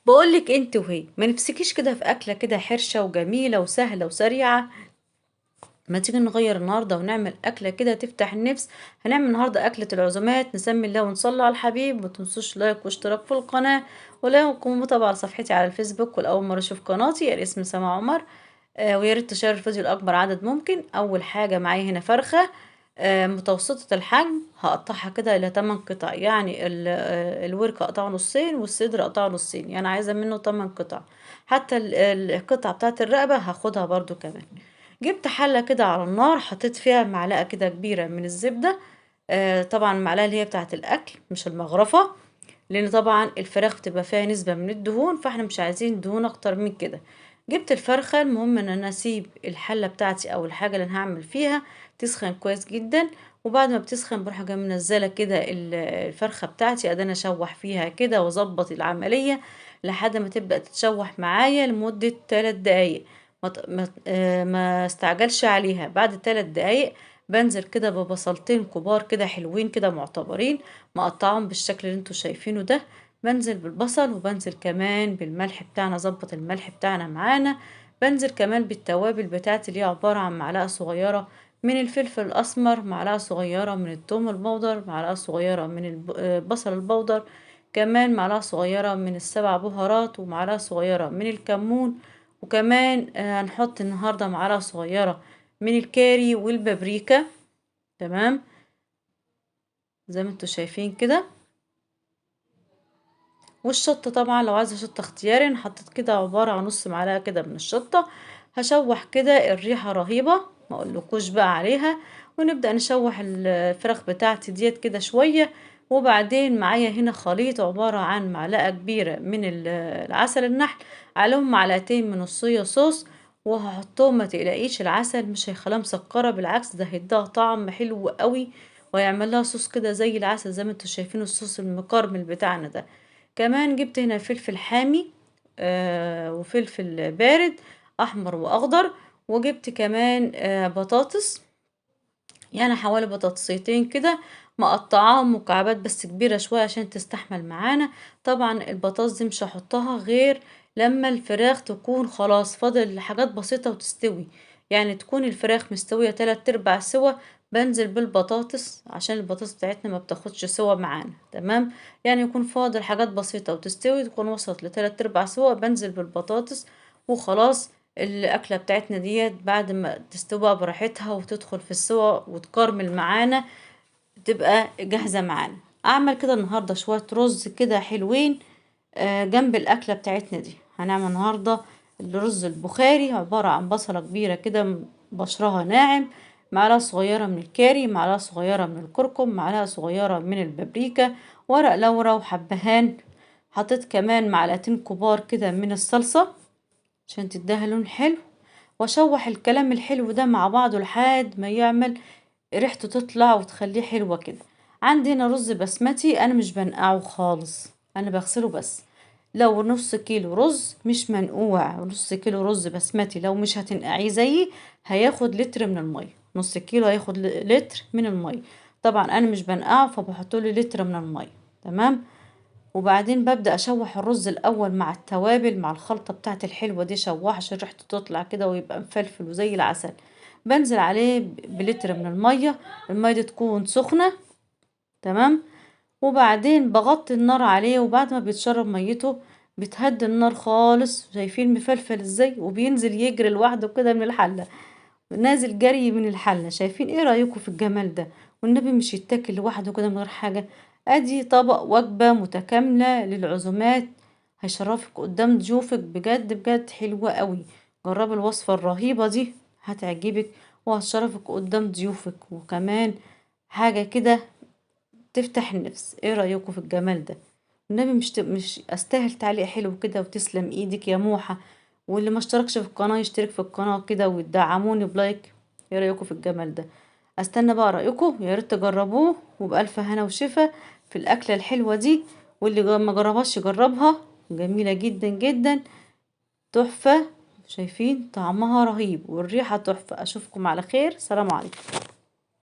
بقولك انت وهي ما نفسكيش كده في اكله كده حرشه وجميلة وسهلة وسريعة؟ ما تيجي نغير النهارده ونعمل اكله كده تفتح النفس. هنعمل النهارده اكله العزومات. نسمي الله ونصلي على الحبيب. ما تنسوش لايك واشتراك في القناة ولا متابعه على صفحتي على الفيسبوك. والاول مرة اشوف قناتي الاسم سما عمر. ويا ريت تشير الفيديو لاكبر عدد ممكن. اول حاجة معايا هنا فرخة متوسطه الحجم، هقطعها كده الى 8 قطع، يعني الورك اقطعه نصين والصدر اقطعه نصين، يعني عايزه منه 8 قطع. حتى القطعة بتاعه الرقبة هاخدها برضو كمان. جبت حله كده على النار، حطيت فيها معلقه كده كبيرة من الزبدة، طبعا المعلقة اللي هي بتاعه الاكل مش المغرفه، لان طبعا الفراخ بتبقى فيها نسبه من الدهون، فاحنا مش عايزين دهون اكتر من كده. جبت الفرخه، المهم ان انا اسيب الحلة بتاعتي او الحاجة اللي انا هعمل فيها تسخن كويس جدا، وبعد ما بتسخن بروح جاية منزله كده الفرخه بتاعتي، ادي انا اشوح فيها كده واظبط العملية لحد ما تبدا تتشوح معايا لمدة 3 دقايق. ما استعجلش عليها. بعد 3 دقايق بنزل كده ببصلتين كبار كده حلوين كده معتبرين، مقطعهم بالشكل اللي انتوا شايفينه ده. بنزل بالبصل وبنزل كمان بالملح بتاعنا، ظبط الملح بتاعنا معانا. بنزل كمان بالتوابل بتاعتي اللي هي عبارة عن معلقة صغيرة من الفلفل الأسمر، معلقة صغيرة من الثوم البودر، معلقة صغيرة من البصل البودر، كمان معلقة صغيرة من السبع بهارات، ومعلقة صغيرة من الكمون، وكمان هنحط النهاردة معلقة صغيرة من الكاري والبابريكا. تمام زي ما انتوا شايفين كده. والشطة طبعا لو عايزة شطة اختياري، انا حطيت كده عبارة عن نص معلقة كده من الشطة. هشوح كده، الريحة رهيبة ما اقولكوش بقى عليها. ونبدأ نشوح الفراخ بتاعتي ديت كده شوية. وبعدين معايا هنا خليط عبارة عن معلقة كبيرة من العسل النحل، عليهم معلقتين من الصويا صوص، وهحطهم. ما تقلقيش العسل مش هيخليها مسكرة، بالعكس ده هيديها طعم حلو قوي ويعمل لها صوص كده زي العسل، زي ما انتوا شايفين الصوص المكرمل بتاعنا ده. كمان جبت هنا فلفل حامي وفلفل بارد احمر واخضر، وجبت كمان بطاطس، يعني حوالي بطاطسيتين كده مقطعاهم مكعبات بس كبيرة شوية عشان تستحمل معانا. طبعا البطاطس دي مش هحطها غير لما الفراخ تكون خلاص فاضل حاجات بسيطة وتستوي، يعني تكون الفراخ مستوية 3/4 سوا بنزل بالبطاطس، عشان البطاطس بتاعتنا ما بتاخدش سوا معانا. تمام، يعني يكون فاضل حاجات بسيطة وتستوي، تكون وصلت ل3/4 سوا بنزل بالبطاطس وخلاص. الأكلة بتاعتنا ديت بعد ما تستوي بقى براحتها وتدخل في السوا وتكرمل معانا تبقى جاهزة معانا. أعمل كده النهاردة شوية رز كده حلوين جنب الأكلة بتاعتنا دي. هنعمل النهاردة الرز البخاري، عبارة عن بصلة كبيرة كده بشرها ناعم، معلقة صغيرة من الكاري، معلقة صغيرة من الكركم، معلقة صغيرة من البابريكا، ورق لورا وحبهان. حطيت كمان معلقتين كبار كده من الصلصة عشان تديها لون حلو. واشوح الكلام الحلو ده مع بعضه لحد ما يعمل ريحته تطلع وتخليه حلوة كده. عندي هنا رز بسمتي، انا مش بنقعه خالص، انا بغسله بس. لو نص كيلو رز مش منقوع، نص كيلو رز بسمتي لو مش هتنقعيه زيي هياخد لتر من المية، نص كيلو هياخد لتر من المية. طبعا انا مش بنقعه فبحط له لتر من المية. تمام، وبعدين ببدأ اشوح الرز الاول مع التوابل مع الخلطة بتاعت الحلوة دي، شوحه عشان ريحته تطلع كده ويبقى مفلفل وزي العسل. بنزل عليه بلتر من المية، المية دي تكون سخنة. تمام، وبعدين بغطي النار عليه، وبعد ما بيتشرب ميته بتهدي النار خالص. شايفين مفلفل ازاي؟ وبينزل يجري لوحده كده من الحلة، نازل جري من الحلة. شايفين؟ ايه رأيكم في الجمال ده؟ والنبي مش يتاكل لوحده كده من غير حاجة. ادي طبق وجبة متكاملة للعزومات، هيشرفك قدام ضيوفك بجد بجد، حلوة قوي. جربي الوصفة الرهيبة دي هتعجبك وهتشرفك قدام ضيوفك، وكمان حاجة كده تفتح النفس. ايه رأيكم في الجمال ده؟ النبي مش استاهل تعليق حلو كده، وتسلم ايدك يا موحة. واللي ما اشتركش في القناة يشترك في القناة كده وتدعموني بلايك. ايه رأيكم في الجمال ده؟ استنى بقى رأيكم، يا ريت تجربوه، وبألف هنا وشفا في الأكلة الحلوة دي. واللي ما جربهاش يجربها، جميلة جدا جدا، تحفة. شايفين طعمها رهيب والريحة تحفة. اشوفكم على خير، سلام عليكم.